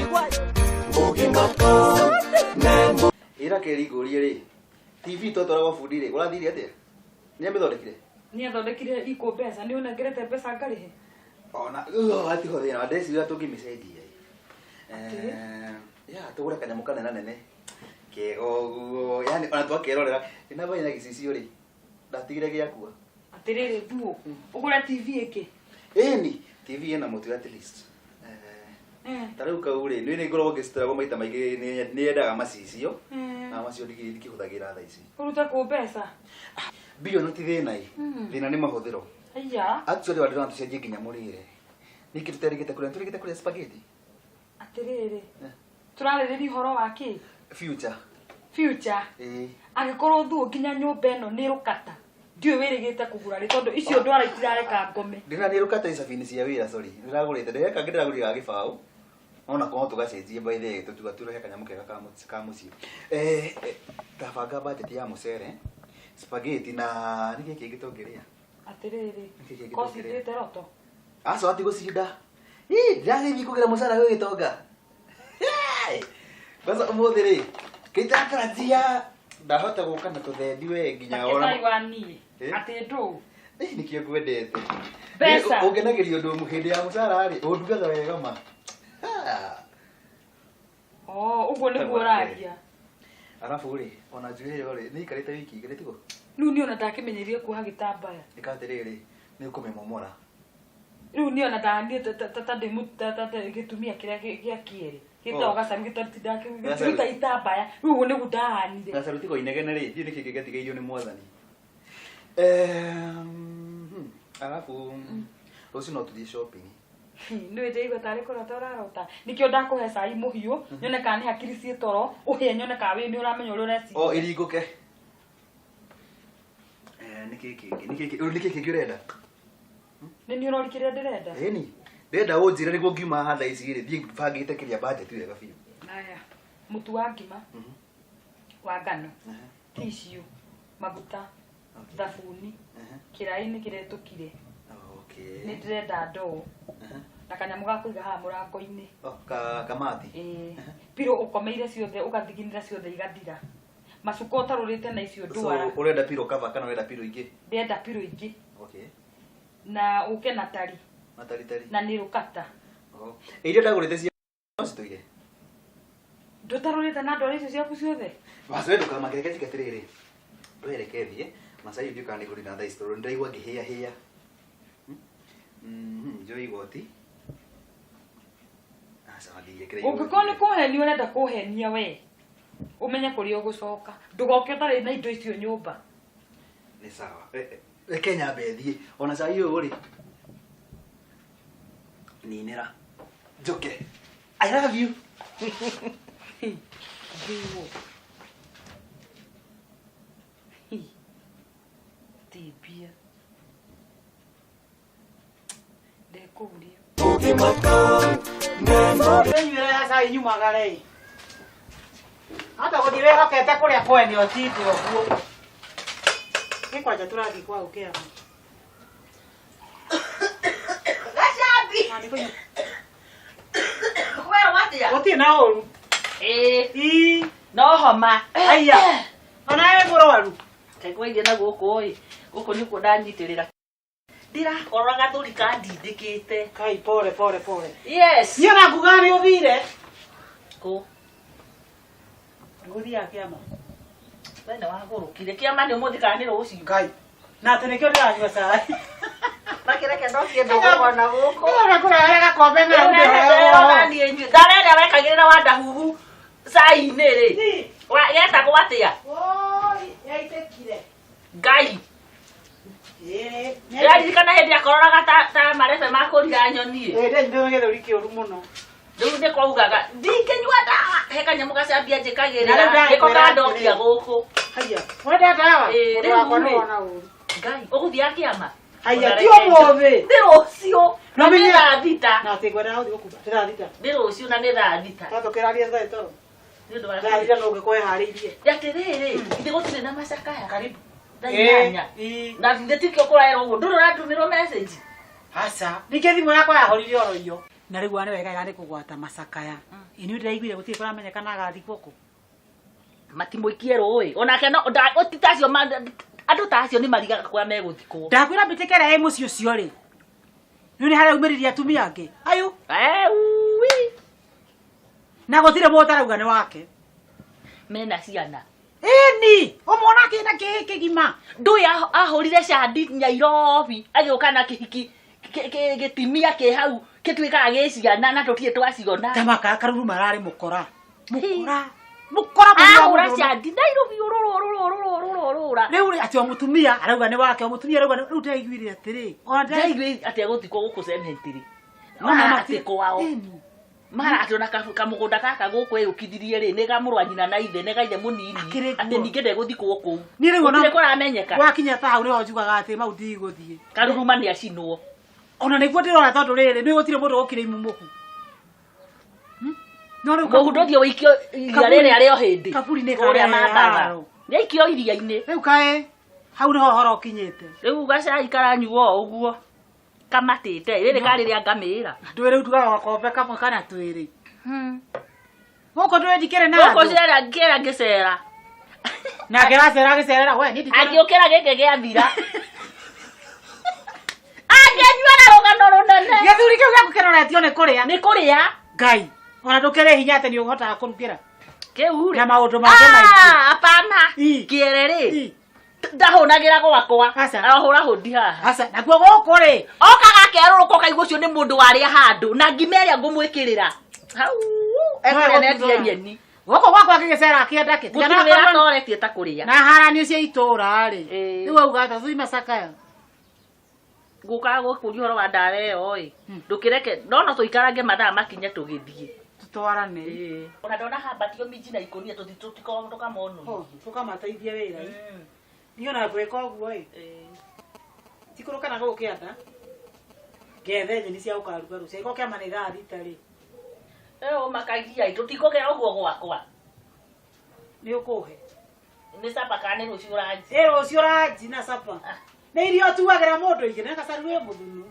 Mbugi mato. Ira keri ngũrie rĩ, TV twatwara gwa bundi rĩ, ũrathire atĩa? Nĩ amĩthondekire? Nĩ athondekire ikũ mbeca, nĩ ũnengerete mbeca ngarĩhe? Ona, hatiho thĩna, ndeciria tũngĩmĩcenjia ĩ. Ya, tũgũre kanyamũ kanene nene. Kega ũguo, yani ona twakerorera, namba ina gĩcicio rĩ, ndatigire gĩakua. Atĩrĩrĩ thuũ, ũgũre TV ĩngĩ? Ĩni, TV ĩna mũtwe at least. Ta rĩu kau rĩ, nĩ ngoragwo ngĩcitoragwo maita maingĩ nĩ yendaga macicio, na macio ndikĩhũthagĩra thaa ici. Ũrute kũ mbeca? Mbia no ti thĩna ĩ, thĩna nĩ mahũthĩro. Aya. Actually wandĩra no tũcenjie nginya mũrĩre. Nĩkĩ tũterĩgĩte kũrĩa? Tũrĩgĩte kũrĩa spaghetti? Atĩrĩrĩ, tũrarĩrĩria ũhoro wa kĩ? Future. Future? Ĩĩ. Angĩkorwo thuũ nginya nyũmba ĩno nĩ rũkata, ndiũĩ wĩrĩgĩte kũgũra rĩ, tondũ icio ndwara itirareka ngome. Ndĩna nĩ rũkata icabinĩ cia wĩra, sorry. Ndĩragũrĩte, ndĩreka ndĩragũrire ga gĩbaũ. Ona korwo tũgacenjie by the way, tũtuga tũrehe kanyamũ kega ka mũciĩ. Tabanga budget ya mũcere, spaghetti na nĩ kĩĩ kĩngĩ tũngĩrĩa? Atĩrĩrĩ, Nĩ kĩĩ kĩngĩ koci tũngĩrĩa? ndĩte roto? Aca ati gũcinda. Ĩ, ndĩragĩthiĩ kũgĩra mũcara gwĩ gĩtonga. Kwanza ũmũthĩ rĩ, kĩitatarajia ndahota gũka na tũthendi we nginya Makĩtai ona. wa niĩ, atĩ ndũ. Ĩ, nĩkĩo ngwendete. Mbeca. Ũngenagĩria ũndũ hĩndĩ ya mũcara rĩ, ũndugaga wega ma. Oh, ũguo nĩguo ũraria. Arabu rĩ, ona njuĩrĩ ĩyo rĩ, nĩ ikarĩte wiki igĩrĩ tiguo? Rĩu niĩ ona ndakĩmenyerie kuoha gĩtambaya. Ĩka atĩrĩrĩ, nĩ ũkũmĩmomora. Rĩu niĩ ona ndaniĩ ta ndĩ gĩtumia kĩrĩa gĩa kĩerĩ. Gĩtagwo gacaru gĩtaruta itambaya. Rĩu ũguo nĩguo ndahanire. Gacaru tigo inegene rĩ, ndiũĩ nĩkĩ kĩngĩatigairio nĩ mwathani. Arabu rũciũ no tũthiĩ shopping. Nĩ ndĩigua tarĩ kũrota ũrarota. Nĩkĩo ndakũhe cai mũhiũ, nyone kana nĩ hakiri ciĩ toro, ũhĩe nyone kana wĩ nĩ ũramenya ũrĩa ũreciria. O ĩringũke. Nĩkĩ kĩngĩ? Nĩkĩ kĩngĩ? Nĩkĩ kĩngĩ ũrenda? Nĩ niĩ ũroria kĩrĩa ndĩrenda? Ĩni. Ndĩrenda ũnjĩre nĩguo ngiuma haha thaa ici rĩ, thiĩ bangĩte kĩrĩa budget wega biũ. Haya, mũtu wa ngima, wa ngano, tissue, maguta, thabuni, kĩraĩ nĩ kĩretũkire. Nĩ ndĩrenda ndoo na kanyamũ ga kũiga haha mũrango-inĩ. Kamati. Ĩĩ. Pillow ũkomeire ciothe ũgathiginĩra ciothe igathira. Macuka ũtarũrĩte na icio ndwara. So ũrenda pillow cover kana ũrenda pillow ingĩ? Ndĩrenda pillow ingĩ. Okay. Na ũke na tari. Na tari tari. Na nĩ rũkata. Oh. Iria ndagũrĩte cia no citũire. Ndũtarũrĩte na ndwara icio ciaku ciothe? Bas we ndũkamake, reke njike atĩrĩrĩ. We reke thiĩ, macai ndiũĩ kana nĩngũrĩ na thaa ici tondũ nĩndĩraigua ngĩhĩahĩa. Njoe igoti. Aca ndingĩkĩra igoti. Ũngĩkorwo nĩ kũhenia ũrenda kũhenia we, ũmenye kũrĩa ũgũcoka. Ndũgoke ũtarĩ na indo icio nyũmba. Nĩ sawa. Reke nyambe thiĩ. Ona cai ũyũ rĩ, ninĩra. Njoke. I love you. Thiũ. Tibia. Ndekũria. Ndĩnyuĩre ya cai nyumagare ĩ. Hata gũthiĩ wĩhokete kũrĩa kwene ũtinde ũguo. Nĩ kwanja tũrathiĩ kwa ũkĩama. Gacambi. Kwĩrwo atĩa? Gũtirĩ na ũru. Ĩĩ. No homa. Aya. Ona wĩ mũrwaru. Kaĩ kwairia na gũkũ ĩ. Gũkũ nĩkuo ndanyitĩrĩra. Ndĩrakora gathũri kandindĩkĩte. Kai pole pole pole. Yes. Niĩ ona ngugaga nĩ ũthire. Kũ? Ngũthiaga kĩama. We nĩ wagũrũkire. Kĩama nĩ ũmũthĩ kana nĩ rũciũ? Ngai. Na atĩ nĩkĩo ndĩranyua cai. Makĩreke ndokie ndũgũrwo na gũkũ. Ĩyo kũrehere gakombe Rĩu ndeherwo niĩ nyue. Ndawa ĩrĩa wekagĩrĩra wandahuhu cai-inĩ rĩ. Getagwo atĩa? Oi, yaitĩkire. Ngai. Ĩĩ. Ndĩraririkana hĩndĩ akororaga ta marebe ma kũrira nyoni. Ĩĩ, ndanyitĩtwo gĩthũri kĩũru mũno. Rĩu nĩ kwaugaga ndingĩnyua ndawa he kanyamũ gacambia Na rĩu njĩkagĩrĩra ndakwĩra nĩko kandokia atĩrĩrĩ. gũkũ. Haiya. Wenda ndawa? Ĩĩ, Mũndũ rĩu wakwa rĩ. nĩwona ũru. Ngai, ũgũthiaga kĩama? Haiya, ti ũmũthĩ. Nĩ rũciũ. No Na nĩ menye- thaa thita. Na atĩ ngwendaga gũthiĩ gũkumba. Ti thaa thita. Nĩ rũciũ na nĩ thaa thita. Twatũkĩraria thaa toro. Nĩ ũndũ wa Thaa thita no ũngĩkorwo ĩharĩirie. Atĩrĩrĩ, ithe gũtirĩ na macakaya. Karibu. Thaa Ĩĩ, inyanya. Na ithe tikĩo kũraerwo ũguo. Ndũrĩ ũratũmĩrwo message. Aca. Ningĩ thimũ yakwa yahorire oro iyo. Na rĩu nĩ wega nĩ kũgwata macakaya. Ĩ nĩ ndĩraiguire gũtirĩ kũramenyekana agathikwo kũ. Matimũikie rũĩ. Onake no ti ta acio andũ ta acio nĩ marigaga kũrĩa megũthikwo. Ndakwĩra mbĩtĩka ĩrĩa ĩ mũciĩ ũcio rĩ. Rĩu nĩ haraumĩririe atumia angĩ. Ayũ. Eui. Na gũtirĩ mũndũ ũtarauga nĩ wake. Mena ciana. Ĩni, ũmwona kĩna kĩ kĩgima. Ndũĩ ahũrire candi Nyairobi agĩũka na kĩhiki gĩtimia kĩ hau gĩtuĩkaga gĩ ciana na tũtirĩ twaciona. Tamaka karuru mararĩ mũkora. Mũkora. Mũkora mũndũ wa Ahũra mũndũrũme. candi Nairobi ũrũrũ ũrũrũ ũrũrũ ũrũrũ ũrũra. Rĩu rĩ atĩ o mũtumia arauga nĩ wake, o mũtumia arauga rĩu ndĩraiguire atĩrĩ. Ona Ndaiguire atĩ egũthikwo gũkũ cemetery. No, no, Mara mati- atĩ kwao. Mara atĩ ona kamũgũnda gaka gũkũ eyũkithirie rĩ nĩ ga mũrũ wa nyina na ithe nĩ ga ithe mũnini. Akĩrĩ Atĩ kuo. ningĩ ndegũthikwo kũu. Niĩ rĩu ona Gũtirĩ kũramenyeka. Gwakinya ta hau nĩho njugaga atĩ mau ndigũthiĩ. Karuruma nĩ acinwo. Ona nĩguo ndĩrona tondũ rĩrĩ nĩ gũtirĩ mũndũ ũkire imumuku. No rĩu Mũhu ndũthiĩ ũikio iria Kaburi- rĩrĩa rĩo hĩndĩ. kaburi nĩ Kũrĩa karehe mambatha. haro. Nĩaikio iria-inĩ. Rĩu kaĩ hau nĩho ũhoro ũkinyĩte. Rĩu gacai karanyuo o ũguo. Kamatĩte rĩrĩ karĩ rĩa ngamĩra. Ndũĩ rĩu tugaga gakombe kamwe kana twĩrĩ. Gũkũ ndũĩ ndikĩrĩ na Gũkũ andũ. cera ngĩra ngĩcera. Nake aracera agĩcerera we niĩ ndikĩrĩ. Angĩũkĩra gĩkĩ gĩathira. Angĩnyua na rũgano rũnene. Gĩthuri kĩu gĩaku kĩroretio nĩ kũrĩa. Nĩ kũrĩa. Ngai. Ona ndũkĩrĩ hinya atĩ nĩ ũhotaga kũrugĩra. Kĩu rĩ. Na maũndũ mangĩ maingĩ. Ah, hapana. Kĩere rĩ. Ndahũnagĩra gwakwa. Arahũra hũndi haha. Aca, nakuo gũkũ rĩ. Okaga akerũrũka ũkaigua ũcio nĩ mũndũ warĩa handũ na ngima ĩrĩa ngũmwĩkĩrĩra. Hau. Ekũrĩa na endia nyeni. Gũkũ gwakwa akĩgĩcera akĩenda kĩ. Gũtirĩ wĩra atoretie ta kũrĩa. Na haranio cia itũũra rĩ. Rĩu auga atĩa tũthiĩ macakaya. Ngũkaga gũkũria ũhoro wa ndawa ĩyo ĩ. Ndũkĩreke no no tũikarange mathaa makinye tũgĩthiĩ. Tũtwarane. Ona ndona hambatio minji na ikũnia tũthiĩ tũtikorwo tũkamonũrie. Tũkamateithie wĩra. Niĩ ona ngwĩka ũguo ĩ. Tikũrũka na gũkũ kĩanda. Ngethe nyeni cia gũkaruga rũciũ. Angĩkorwo kĩama nĩ thaa thita rĩ. Ĩyo makagia ĩ tũtikũgera ũguo gwakwa. Nĩ ũkũhe. Nĩ capa kana nĩ rũciũ ranji. Ĩ rũciũ ranji na capa. Nĩ irio ũtuagĩra mũndũ igĩrĩ na gacaru wĩ mũthunu.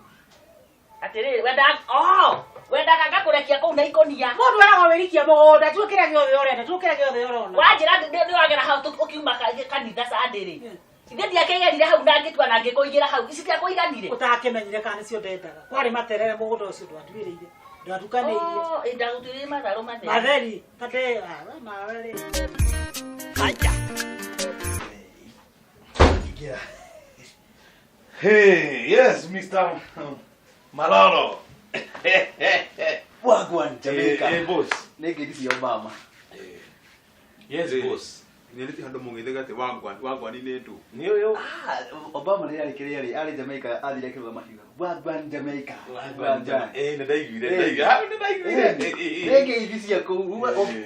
Atĩrĩrĩ wendaga oh wendaga ngakũrekia kũu na ikũnia. Mũndũ eragwo wĩrikie mũgũnda tuo kĩrĩa gĩothe ũrenda tuo kĩrĩa gĩothe ũrona. Wanjĩra nĩ wagera hau ũkiuma kanitha Sunday rĩ. Ithe ndiakĩgerire hau na ngĩtua na ngĩkũigĩra hau. Ici tiakũiganire. Ũtakĩmenyire kana nĩcio ndendaga. Kwarĩ materere mũgũnda ũcio ndwatuĩrĩire. Ndwatukanĩirie. Oh, ĩ ndagũtuĩrĩire matharũ matheri. Matheri. Tate we nawe rĩ. Haya. Ingĩra. Hey, yes, Mr. Malolo. Wagwan Jamaica. Eh, eh, boss. Nĩ ngeithi cia Obama. Yes, boss. Nĩ handũ mũng'ithĩga atĩ wagwan wagwan nĩ ndũ. Nĩ ũyũ. Ah, Obama rĩrĩa arĩ kĩrĩa rĩ, arĩ Jamaica athire akĩruga makiuga Wagwan Jamaica. Wagwan Jamaica. Eh, nĩ ndaiguire, ndaiguire. Hau nĩ ndaiguire. Nĩ ngeithi cia kũu.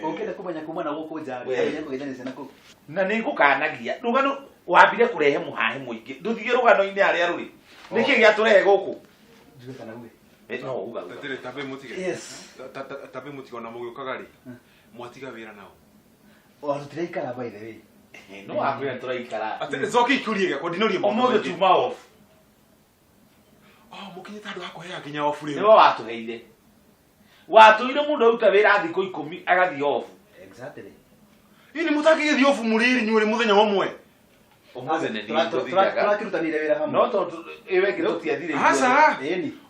Ũngĩenda kũmenya kuma na gũkũ nja rĩ, We. ambĩrĩria kũgeithania ciana kũu. Na nĩ ngũkanagia. Rũgano wambire kũrehe mũhahe mũingĩ. Ndũthiĩ rũgano-inĩ harĩa rũrĩ. Nĩkĩ gĩatũrehe gũkũ? Njuge kana uge. Eh, no, uga, uga. Atĩrĩ, tambe mũtige. Yes. Tambe mũtige ona mũgĩũkaga rĩ. Mwatiga wĩra nao. O tũtiraikara by the way. No wakwĩra tũraikara. Atĩrĩ, cokia ikĩũria gĩakwa ndinoria maũndũ Ũmũthĩ maingĩ. tuma off. Oh, mũkinyĩte handũ ha kũheaga nginya off rĩu. Nĩwe watũheire. Watũire mũndũ aruta wĩra thikũ ikũmi agathiĩ off. Exactly. Ĩ nĩ mũtangĩgĩthiĩ off mũrĩrĩ inyuĩ mũthenya ũmwe. Ũmũthĩ nĩ niĩ ngũthiaga. Tũrakĩrutanĩire wĩra hamwe. No tondũ ĩyo ĩngĩ tũtiathire Aca.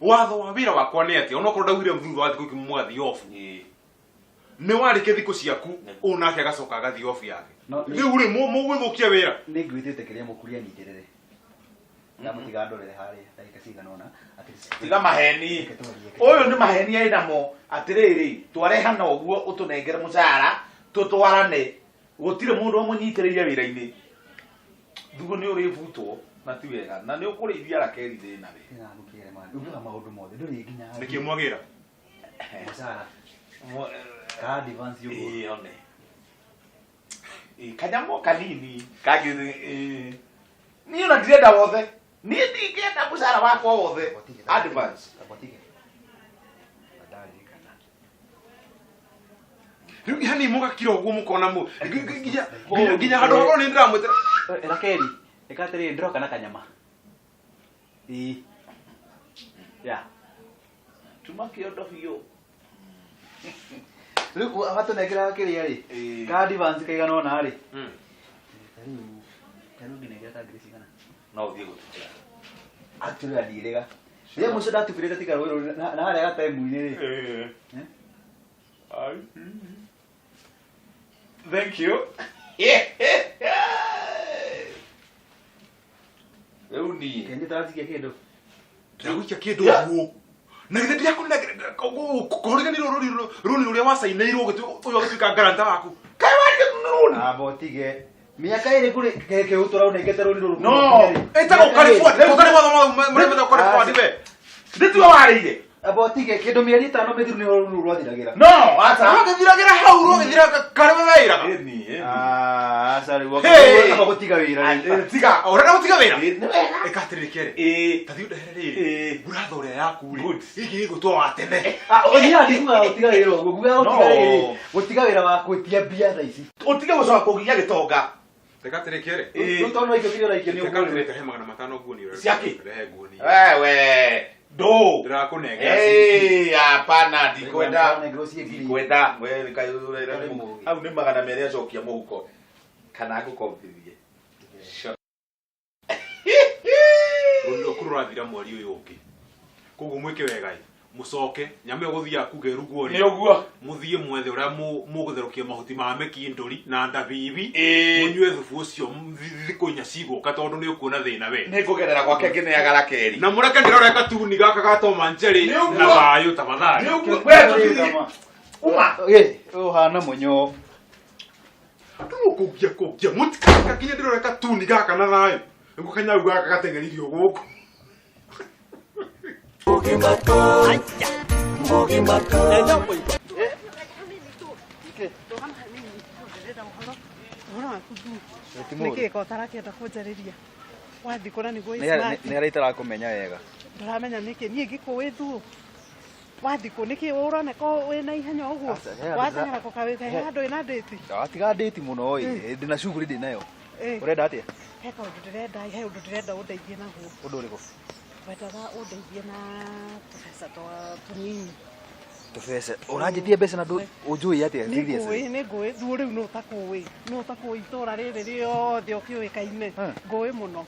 Watho wa wĩra wakwa nĩ atĩa onokorwo ndaugire thutha wa thikũ ikũmi mũgathiĩ off. Nĩ warĩkia thikũ ciaku ũũ nake agacoka agathiĩ off yake. Rĩu rĩ mũgũthũkia wĩra. Nĩ ngwĩtĩte kĩrĩa mũkuria nyitĩrĩre. Ndamũtiga ndorere harĩa ndagĩka cigana ũna. Tiga maheni. Ũyũ nĩ maheni arĩ namo atĩrĩrĩ twarehana ũguo ũtũnengere mũcara tũtwarane gũtirĩ mũndũ ũmũnyitĩrĩire wĩra-inĩ thugo nĩ ũrĩbutwo na ti wega na nĩ ũkũrĩithia Rakeli thĩna we. Ndĩragũkĩre mani. Ugaga maũndũ mothe ndũrĩ nginya. Nĩkĩ mwagĩra? Mũcara. Ka advance ũguo. Ĩĩ one. Ĩĩ kanyamũ kanini kangĩ ĩĩ. Niĩ ona ndirenda wothe. Niĩ ndingĩenda mũcara wakwa wothe. Advance. Rĩu yani mũgakira ũguo mũkona mũ nginya nginya handũ hakorwo nĩ ndĩramwĩtĩra. Rakeli, ĩka atĩrĩrĩ ndĩroka na kanyama. Ĩĩ. Ya. Tuma kĩondo biũ. Rĩu watũnengera kĩrĩa rĩ? Ka advance kaigana ũna rĩ? Ta rĩu ngĩnengera ta ngiri cigana? No ũthiĩ gũtubĩra. Actually ndirĩga. Rĩrĩa mũico ndatubĩrĩte tiga rũĩ rũrũ na harĩa gatemu-inĩ rĩ. Thank you. Rĩu niĩ. Kĩndũ tũratigia kĩndũ. Ndĩragũikia kĩndũ ũguo. Na githĩ ndirakũnengera kũriganĩrwo rũni rũrĩa wacainĩirwo ũyũ agĩtuĩka garanta waku. Kaĩ warire rũni? Amba ũtige. Mĩaka ĩrĩ kũrĩ keke ũtũraunengete rũni rũrũ. No. Ĩtagwo California. Ũtarĩ watho marĩa metagwo California we. Ndĩtiwe warĩire. Amba ũtige kĩndũ mĩeri ĩtano mĩthiru nĩho rũni rũrũ rwathiragĩra. No, aca. Rwagĩthiragĩra hau rwagĩthira karĩ we wĩraga. Aca rĩu Hey! amba gũtiga wĩra rĩu. Tiga, ũrenda gũtiga wĩra? Nĩ wega. Ĩka atĩrĩrĩ kere. Ta thiĩ ũndehere rĩrĩ. Buratha ũrĩa yaku rĩ. Gĩkĩ gĩgũtwo wa tene. Niĩ ndikugaga gũtiga wĩra ũguo, ngugaga gũtiga No. rĩrĩ, gũtiga wĩra wa kwĩtia mbia thaa ici. Ũtige gũcoka kũginya gĩtonga. Reka atĩrĩ kere. Rĩu tondũ waikio kĩrĩa ũraikio nĩ Reka ũguo. atĩrĩ rehe 500 nguoni. Ciakĩ? Rehe nguoni. Wewe. Ndũ. Ndĩrakũnengera. Hey, hapana ndikwenda. Ndikwenda. Wewe kaĩ ũrera hau nĩ 200 acokia mũhuko. Kana ngũkombithie. Rũni rwaku rũrathira mweri ũyũ ũngĩ. Koguo mwĩke wega ĩ. Mũcoke nyamũ ĩyo gũthiaga kuga ĩrugwo rĩ. Nĩ ũguo. Mũthiĩ mwethe ũrĩa mũgũtherũkia mahuti ma mĩkindũri na ndabibi. Ĩĩ. Mũnyue thubu ũcio thikũ inya cigũka tondũ nĩ ũkuona thĩna we. Nĩ ngũgerera gwake ngĩneaga Rakeli. Na mũreke ndĩrore katuni gaka ga Tom and Jerry Nĩ ũguo. na thayũ tafadhali. Nĩ ũguo. We tũthiĩ. Uma. Ĩ, ũhana mũnyoo. Ndũgũkũngia kũngia mũtikareka nginya ndĩrore katuni gaka na thayũ. Nĩguo kanyau gaka gateng'eririo gũkũ. Nĩkĩ ko ũtarakĩenda kũnjarĩria wathikũra nĩguo Nĩ harĩa itarakũmenya wega. ndũramenya nĩkĩ niĩ ngĩkũĩ thuo wathikũ nĩkĩ ũroneka wĩna ihenya ũguo Aca, he handũ wateng'era ndĩra- kũkawĩte he he- handũ wĩna ndĩti Tiga ndĩti mũno ĩ, ndĩna shughuli ndĩ nayo. Ĩ. Ũrenda atĩa? he kaũndũ ndĩrenda he ũndũ ndĩrenda ũndeithie naguo Ũndũ ũrĩkũ? wendaga ũndeithie na tũbeca twa tũnini Tũbeca. Ũranjĩtie mbeca na ũnjũĩ atĩa? nĩ Seriously? ngũĩ nĩ ngũĩ thuo rĩu nũ ũtakũĩ nũ ũtakũĩ itũra rĩrĩ rĩothe ũkĩũĩkaine ngũĩ mũno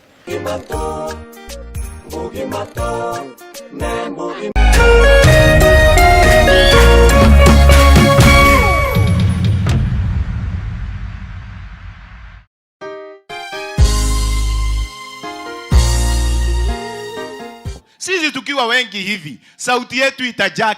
Sisi tukiwa wengi hivi, sauti yetu itajaa.